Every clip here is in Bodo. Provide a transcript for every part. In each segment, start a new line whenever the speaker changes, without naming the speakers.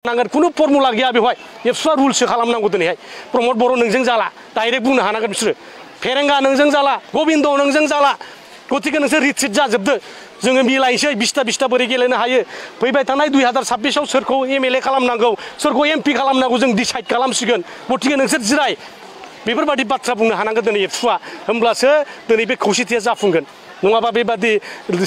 नांगोन कुनु फर्मुला गैया बेवहाय एबसुआ रुलसो खालामनांगौ दिनैहाय प्रमद बर' नोंजों जाला डाइरेक्ट बुंनो हानांगोन बिसोरो फेरेंगा नोंजों जाला गोविंद नोंजों जाला गतिके नोंसोर रिट्रिट जाजोबदो जोङो मिलायनोसै 20ता बोरै गेलेनो हायो फैबाय थानाय 2026 आव सोरखौ एमएलए खालामनांगौ सोरखौ एमपि खालामनांगौ जों डिसाइड खालामसिगोन गतिके नोंसोर जिराय बेफोरबायदि बाथ्रा बुंनो हानांगोन दिनै एबसुआ होमब्लासो दिनै बे खौसेथिया जाफुंगोन नङाबा बेबादि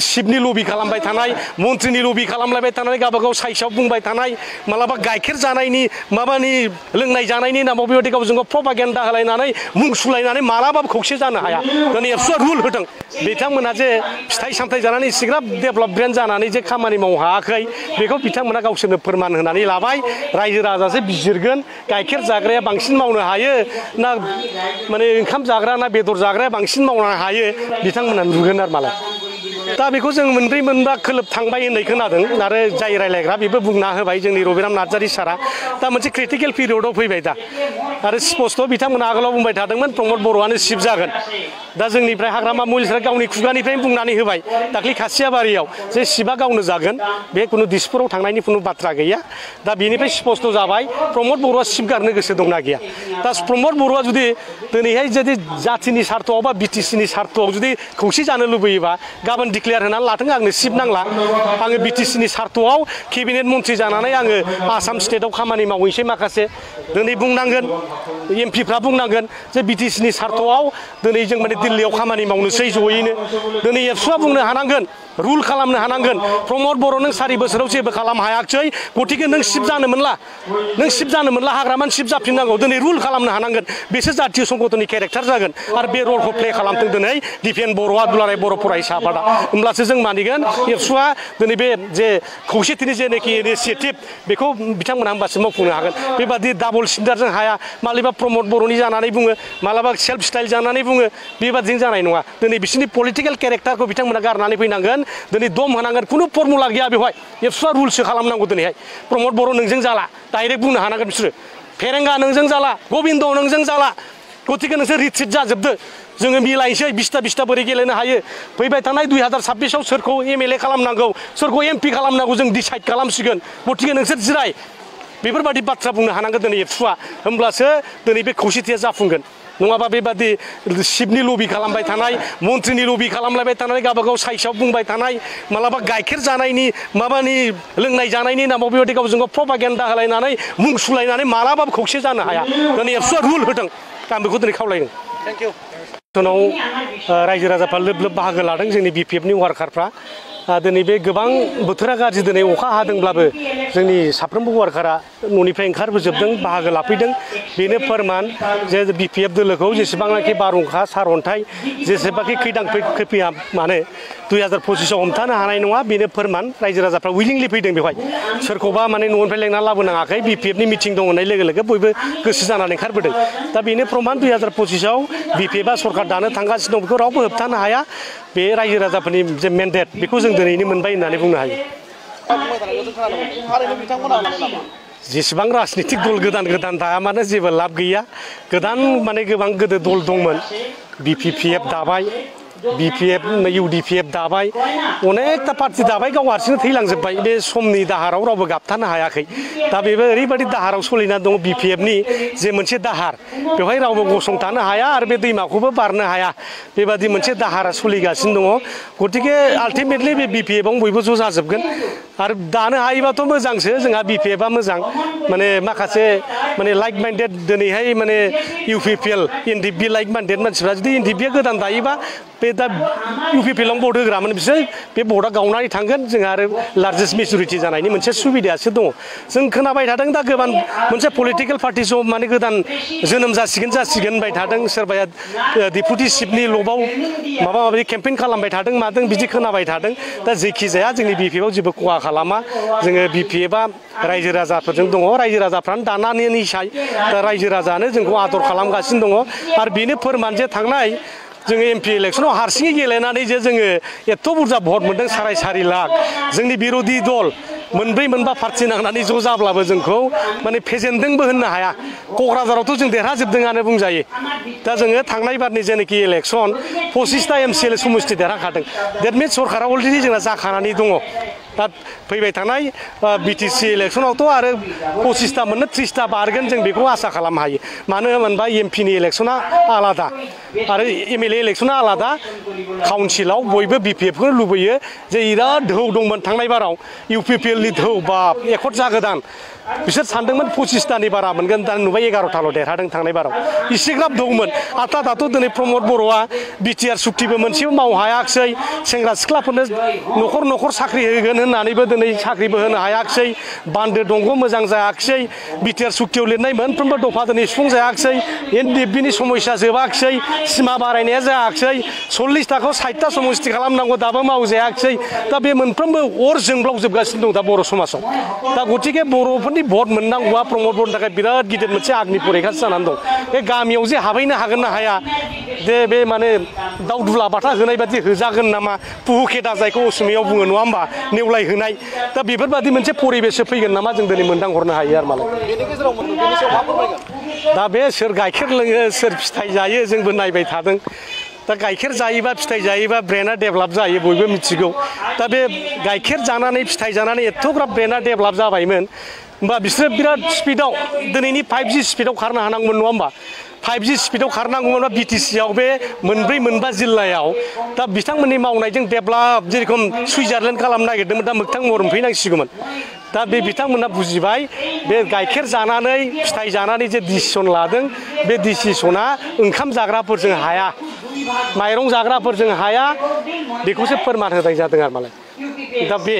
शिबनि लबि खालामबाय थानाय मन्त्रिनि लबि खालामलायबाय थानाय गावबागाव साइसआव बुंबाय थानाय मालाबा गाइखेर जानायनि माबानि लोंनाय जानायनि नामाव बेबायदि गावजों गाव प्रपागेन्डा होलायनानै मुं सुलायनानै मालाबाबो खौसे जानो हाया दिनै एबसुआ रुल होदों बिथांमोना जे फिथाइ सामथाइ जानानै इसिग्राब डेभेलपमेन्ट जानानै जे खामानि मावनो हायाखै बेखौ बिथांमोना गावसोरनो फोरमान होनानै लाबाय रायजो राजासो बिजिरगोन गाइखेर जाग्राया बांसिन मावनो हायो ना माने ओंखाम जाग्रा ना बेदर जाग्राया बांसिन मावनो हायो बिथांमोना नुगोन मालाय दा बेखौ जों मोनब्रै मोनबा खोलोब थांबाय होननाय खोनादों आरो जाय रायलायग्रा बेबो बुंना होबाय जोंनि रबिराम नार्जारि सारा दा मोनसे क्रिटिकेल पिरियडआव फैबाय दा आरो स्पष्ट बिथांमोना आगोलाव बुंबाय थादोंमोन प्रमद बर'आनो चिफ जागोन दा जोंनिफ्राय हाग्रामा मुलिसरा गावनि खुगानिफ्राय बुंनानै होबाय दाख्लै खासियाबारियाव जे चिफआ गावनो जागोन बे कुनु दिसपुराव थांनायनि कुनु बाथ्रा गैया दा बेनिफ्राय स्पष्ट जाबाय प्रमद बर'आ चिफ गारनो गोसो दंना गैया दा प्रमद बर'आ जुदि दिनैहाय जुदि जातिनि सार्थआव बा बिटिसिनि सार्थआव जुदि खौसे जानो लुबैयोबा गाबोन डिक्लेयार होनानै लाथों आंनो चिफ नांला आङो बिटिसिनि सार्थआव केबिनेट मन्त्रि जानानै आङो आसाम स्टेटआव खामानि मावहैसै माखासे दिनै बुंनांगोन एमपिफ्रा बुंनांगोन जे बिटिसिनि सार्थआव दिनै जों माने दिल्लीयाव खामानि मावनोसै जयैनो दिनै एबसुआ बुंनो हानांगोन रुल खालामनो हानांगोन प्रमद बर' नों 4 बोसोराव जेबो खालाम हायाखै गतिके नों चिफ जानो मोनला हाग्रामान चिफ जाफिननांगौ दिनै रुल खालामनो हानांगोन बेसो जातीय संगठननि केरेक्टार जागोन आरो बे रलखौ प्ले खालामथों दिनै दिपेन बर'आ दुलाराय बर' फरायसा आफादा होमब्लासो जों मानिगोन एबसुआ दिनै बे जे खौसेथिनि जेनाखि इनिसिएटिभ बेखौ बिथांमोना होमबासो मावफुंनो हागोन बेबादि डाबल सिन्डारजों हाया मालाबा प्रमद बर'नि जानानै बुङो मालाबा सेल्फ स्टाइल जानानै बुङो बेबादिजों जानाय नङा दिनै बिसोरनि पलिटिकेल केरेक्टारखौ बिथांमोना गारनानै फैनांगोन दिनै दम होनांगोन कुनु फर्मुला गैया बेवहाय एबसुआ रुलसो खालामनांगौ दिनैहाय प्रमद बर' नोंजों जाला डाइरेक्ट बुंनो हानांगोन बिसोरो फेरेंगा नोंजों जाला गोविंद नोंजों जाला गतिके नोंसोर रिट्रिट जाजोबदो जोङो मिलायनोसै 20ता बोरै गेलेनो हायो फैबाय थानाय 2026 आव सोरखौ एमएलए खालामनांगौ सोरखौ एमपि खालामनांगौ जों डिसाइड खालामसिगोन गतिके नोंसोर जिराय बेफोरबायदि बाथ्रा बुंनो हानांगोन दिनै एबसुआ होमब्लासो दिनै बे खौसेथिया जाफुंगोन नङाबा बेबादि शिबनि लबि खालामबाय थानाय मन्त्रिनि लबि खालामलायबाय थानाय गावबागाव साइसआव बुंबाय थानाय मालाबा गाइखेर जानायनि माबानि लोंनाय जानायनि नामाव बेबायदि गावजों गाव प्रपागेन्डा होलायनानै मुं सुलायनानै मालाबाबो खौसे जानो हाया दिनै एबसुआ रुल होदों आं बेखौ दिनै खावलायदों थेंक इउ जोंनाव रायजो राजाफ्रा लोब बाहागो लादों जोंनि बिपिएफनि वार्कारफ्रा दिनै बे गोबां बोथोरा गाज्रि दिनै अखा हादोंब्लाबो जोंनि साफ्रोमबो वार्कारा न'निफ्राय ओंखारबोजोबदों बाहागो लाफैदों बेनो फोरमान जे बिपिएफ दोलोखौ जेसेबांनाखि बारहुंखा सारअन्थाइ जेसेबांखि खैदां खैफैया मानो 2025 आव हमथानो हानाय नङा बेनो फोरमान रायजो राजाफ्रा उइलिंलि फैदों बेवहाय सोरखौबा माने न'निफ्राय लेंना लाबोनाङाखै बिपिएफनि मिटिं दं होननाय लोगो लोगो बयबो गोसो जानानै ओंखारबोदों दा बेनो प्रमान 2025 आव बिपिएफआ सरकार दानो थांगासिनो दं बेखौ रावबो होबथानो हाया बे रायजो राजाफोरनि जे मेन्डेट बेखौ जों दिनैनो मोनबाय होननानै बुंनो हायो जेसेबां राजनितिक दल गोदान दाया मानो जेबो लाब गैया गोदान माने गोबां गोदो दल दंमोन बिपिपिएफ दाबाय बिपिएफ इउडिपिएफ दाबाय अनेकथा पार्टि दाबाय गाव हारसिंनो थैलांजोब्बाय बे समनि दाहाराव रावबो गाबथानो हायाखै दा बेबो ओरैबायदि दाहाराव सोलिना दङ बिपिएफनि जे मोनसे दाहार बेवहाय रावबो गसंथानो हाया आरो बे दैमाखौबो बारनो हाया बेबादि मोनसे दाहारा सोलिगासिनो दङ गतिके आल्टिमेटलि बे बिपिएफआव बयबो ज' जाजोबगोन आरो दानो हायोबाथ' मोजांसो जोंहा बिपिएफआ मोजां माने माखासे माने लाइक माइन्डेड दिनैहाय माने इउपिपिएल एनडिपि लाइक माइन्डेड मानसिफ्रा जुदि एनडिपिआ गोदान दायोबा बे दा इउपिपिएलआव भट होग्रामोन बिसोर बे भटआ गावनानै थांगोन जोंहा आरो लार्जेस्ट मेजरिटि जानायनि मोनसे सुबिदायासो दङ जों खोनाबाय थादों दा गोबां मोनसे पलिटिकेल पार्टि माने गोदान जोनोम जासिगोन होनबाय थादों सोरबाया डिपुटि चिफनि लबाव माबा माबि केम्पेइन खालामबाय थादों मादों बिदि खोनाबाय थादों दा जेखि जाया जोंनि बिपिएफआव जेबो खहा खालामा जोङो बिपिएफआ रायजो राजाफोरजों दङ रायजो राजाफ्रानो दानानै निसाय दा रायजो राजानो जोंखौ आदर खालामगासिनो दङ आरो बेनो फोरमान जे थांनाय जोङो एमपि इलेक्सनाव हारसिङै गेलेनानै जे जोङो एथ' बुरजा भट मोनदों 4.5 लाख जोंनि बिरोधि दल मोनब्रै मोनबा पार्टि नांनानै ज' जाब्लाबो जोंखौ माने फेजेनदोंबो होननो हाया क'क्राझारावथ' जों देरहाजोबदोंआनो बुंजायो दा जोङो थांनाय बारनि जेनाखि इलेक्सन 25टा एमसिएल समस्ति देरहाखादों डेट मिन्स सरकारा अलरेडि जोंना जाखानानै दङ दा फैबाय थानाय बिटिसि इलेक्सनावथ' आरो 25टा मोननो 30टा बारगोन जों बेखौ आसा खालामनो हायो मानो होनबा एमपिनि इलेक्सना आलादा आरो एमएलए इलेक्सना आलादा काउन्सिलाव बयबो बिपिएफखौ लुबैयो जे बिराद दोहौ दंमोन थांनाय बाराव इउपिपिएलनि दोहौ बाप एकर्ड जागोदान बिसोर सानदोंमोन 25टानि बारा मोनगोन दा नुबाय 11टाल' देरहादों थांनाय बाराव इसेग्राब दंमोन आरो दाथ' दिनै प्रमद बर'आ बिटिआर सुक्तिबो मोनसेबो मावनो हायाखिसै सेंग्रा सिख्लाफोरनो न'खर न'खर साख्रि होगोन होननानैबो दिनै साख्रिबो होनो हायाखिसै बान्दो दंग मोजां जायाखिसै बिटिआर सुक्तियाव लिरनाय मोनफ्रोमबो दफा दिनै सुफुं जायाखिसै एनडिएफबिनि समस्या जोबाखिसै सिमा बारायनाया जायाखिसै 40 थाखोआव 60टा समस्ति खालामनांगौ दाबो मावजायाखिसै दा बे मोनफ्रोमबो अर जोंब्लावजोबगासिनो दं दा बर' समाजाव दा गतिके बर'फोरनि भट मोननांगौआ प्रमद बर'नि थाखाय बिराद गिदिर मोनसे आगनि परिखासो जानानै दं बे गामियाव जे हाबहैनो हागोन ना हाया दे बे माने दाउदुला बाथा होनाय बादि होजागोन नामा पुहुखेदा जायखौ असमियाव बुङो नङा होमबा नेवलाय होनाय दा बेफोरबादि मोनसे परिबेससो फैगोन नामा जों दिनै मोनदांहरनो हायो आरो मालाय
बेनि गेजेराव बेनि सायाव मा फोरमायगोन
दा बे सोर गाइखेर लोङो सोर फिथाइ जायो जोंबो नायबाय थादों दा गाइखेर जायोबा फिथाइ जायोबा ब्रेना डेभेलप जायो बयबो मिथिगौ दा बे गाइखेर जानानै फिथाइ जानानै एथ'ग्राब ब्रेना डेभेलप जाबायमोन होमबा बिसोरो बिराद स्पिडआव दिनैनि 5G स्पिडआव खारनो हानांगौमोन नङा होमबा 5G स्पिडआव खारनांगौमोनबा बिटिसिआव बे मोनब्रै मोनबा जिल्लायाव दा बिथांमोननि मावनायजों डेभेलप जेरखम सुइजारलेण्ड खालामनो नागिरदोंमोन दा मोगथां महर मोनफैनांसिगौमोन दा बे बिथांमोना बुजिबाय बे गाइखेर जानानै फिथाइ जानानै जे डिसिसन लादों बे डिसिसना ओंखाम जाग्राफोरजों हाया माइरं जाग्राफोरजों हाया बेखौसो फोरमान होनाय जादों आरो मालाय दा बे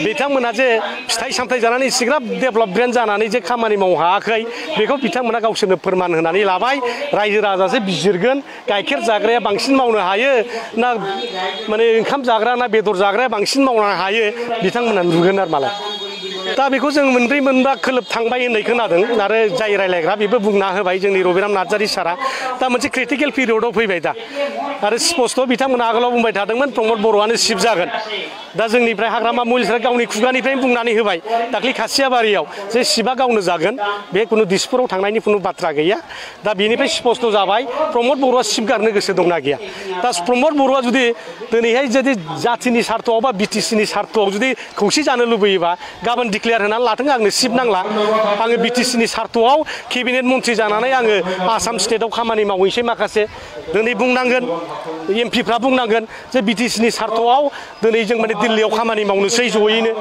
बिथांमोना जे फिथाइ सामथाइ जानानै इसेग्राब डेभेलपमेन्ट जानानै जे खामानि मावनो हायाखै बेखौ बिथांमोना गावसोरनो फोरमान होनानै लाबाय रायजो राजासो बिजिरगोन गाइखेर जाग्राया बांसिन मावनो हायो ना माने ओंखाम जाग्रा ना बेदर जाग्राया बांसिन मावनो हायो बिथांमोना नुगोन आरो मालाय दा बेखौ जों मोनब्रै मोनबा खोलोब थांबाय होननाय खोनादों आरो जाय रायलायग्रा बेबो बुंना होबाय जोंनि रबिराम नार्जारि सारा दा मोनसे क्रिटिकेल पिरियडआव फैबाय दा आरो स्पस्ट बिथांमोना आगोलाव बुंबाय थादोंमोन प्रमद बर'आनो चिफ जागोन दा जोंनिफ्राय हाग्रामा महिलारिया गावनि खुगानिफ्रायनो बुंनानै होबाय दाख्लै खासियाबारियाव जे चिफआ गावनो जागोन बे खुनु दिसपुराव थांनायनि खुनु बाथ्रा गैया दा बेनिफ्राय स्पस्ट जाबाय प्रमद बर'आ चिफ गारनो गोसो दंना गैया दा प्रमद बर'आ जुदि दिनैहाय जुदि जाथिनि सार्थआव बा बिटिसिनि सार्थआव जुदि खौसे जानो लुबैयोबा गाबोन डिक्लेयार होनानै लाथों आंनो चिफ नांला आङो बिटिसिनि सार्थआव केबिनेट मन्थ्रि जानानै आङो आसाम स्टेटआव खामानि मावहैसै माखासे दिनै बुंनांगोन एमपिफ्रा बुंनांगोन जे बिटिसिनि सार्थआव दिनै जों माने दिल्लीयाव खामानि मावनोसै जयैनो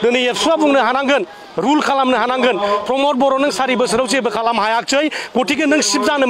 दिनै एबसुआ बुंनो हानांगोन रुल खालामनो हानांगोन प्रमद बर' नों 4 बोसोराव जेबो खालामनो हायाखिसै गतिके नों चिफ जानो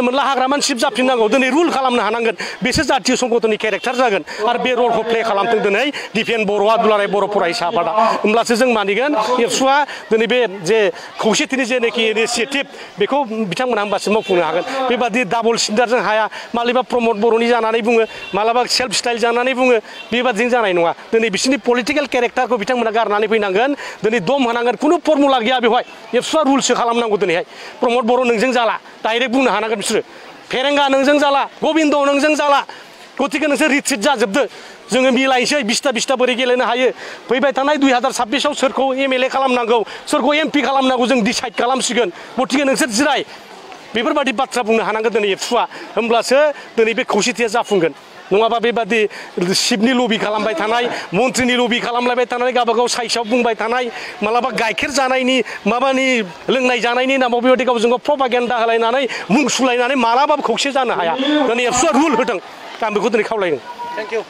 मोनला हाग्रामान चिफ जाफिननांगौ दिनै रुल खालामनो हानांगोन बेसो जातीय संगठननि केरेक्टार जागोन आरो बे रलखौ प्ले खालामथों दिनै दिपेन बर'आ दुलाराय बर' फरायसा आफादा होमब्लासो जों मानिगोन एबसुआ दिनै बे जे खौसेथिनि जेनाखि इनिसियेटिभ बेखौ बिथांमोना होमबासो मावफुंनो हागोन बेबादि डाबल सिन्डारजों हाया मालाबा प्रमद बर'नि जानानै बुङो मालाबा सेल्फ स्टाइल जानानै बुङो बेबादिजों जानाय नङा दिनै बिसोरनि पलिटिकेल केरेक्टारखौ बिथांमोना गारनानै फैनांगोन दिनै दम होनांगोन खुनु फर्मुला गैया बेवहाय एबसुआ रुलसो खालामनांगौ दिनैहाय प्रमद बर' नोंजों जाला डाइरेक्ट बुंनो हानांगोन बिसोरो फेरेंगा नोंजों जाला गबिन्द नोंजों जाला गतिके नोंसोर रिट्रिट जाजोबदो जोङो मिलायनोसै 20टा बोरै गेलेनो हायो फैबाय थानाय 2026आव सोरखौ एमएलए खालामनांगौ सोरखौ एमपि खालामनांगौ जों डिसाइड खालामसिगोन गतिके नोंसोर जिराय बेफोरबादि बाथ्रा बुंनो हानांगोन दिनै एबसुआ होमब्लासो दिनै बे खौसेथिया जाफुंगोन नङाबा बेबादि चिफनि लबि खालामबाय थानाय मन्थ्रिनि लबि खालामलायबाय थानाय गावबागाव साइसआव बुंबाय थानाय मालाबा गाइखेर जानायनि माबानि लोंनाय जानायनि नामाव बेबादि गावजों गाव प्रपागेन्डा होलायनानै मुं सुलायनानै मालाबाबो खौसे जानो हाया दिनै एबसुआ रुल होदों आं बेखौ दिनै खावलायदों
थेंक इउ